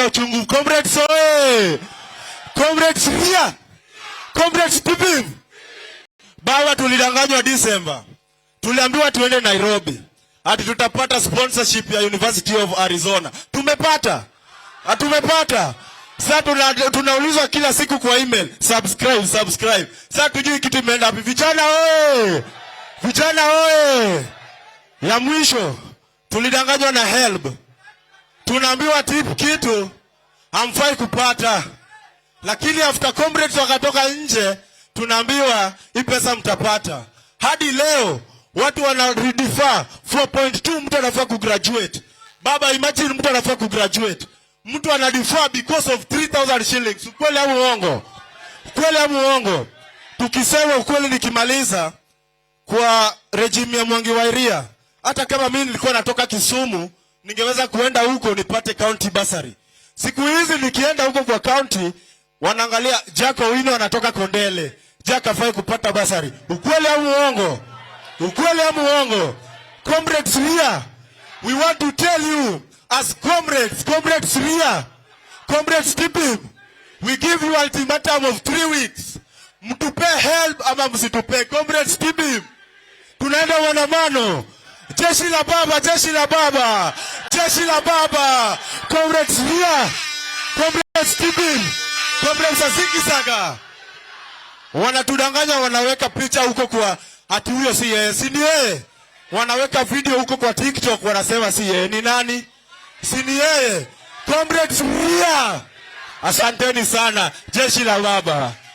Nasikia uchungu. Comrades oye! Comrades ria! Comrades tibim! Baba, tulidanganywa December. Tuliambiwa tuende Nairobi ati tutapata sponsorship ya University of Arizona. Tumepata? Hatumepata. Sasa tunaulizwa kila siku kwa email, subscribe, subscribe. Sasa tujui kitu imeenda wapi. Vijana oye! Vijana oye! Ya mwisho, tulidanganywa na HELB. Tunaambiwa tip kitu hamfai kupata, lakini after comrades wakatoka nje, tunaambiwa hii pesa mtapata. Hadi leo watu wana redefer 4.2, mtu anafaa kugraduate. Baba, imagine mtu anafaa kugraduate, mtu ana defer because of 3000 shillings. Ukweli au uongo? Ukweli au uongo? Tukisema ukweli, nikimaliza, kwa regime ya Mwangi wa Iria, hata kama mimi nilikuwa natoka Kisumu, ningeweza kuenda huko nipate county bursary. Siku hizi nikienda huko kwa county, wanaangalia Jack Owino anatoka Kondele, Jack hafai kupata bursary. Ukweli au uongo? Ukweli au uongo? Comrades here, we want to tell you as comrades, comrades here, comrades Tibim, we give you ultimatum of 3 weeks. Mtupe HELB ama msitupe. Comrades Tibim, tunaenda maandamano. Jeshi la baba, jeshi la baba, jeshi la baba. Comrades here, comrades Tibim, comrades Azikizaga. Wanatudanganya, wanaweka picha huko kwa ati huyo si yeye, si ni yeye? Wanaweka video huko kwa TikTok, wanasema si yeye. Ni nani? Si ni yeye? Comrades here, asanteni sana, jeshi la baba.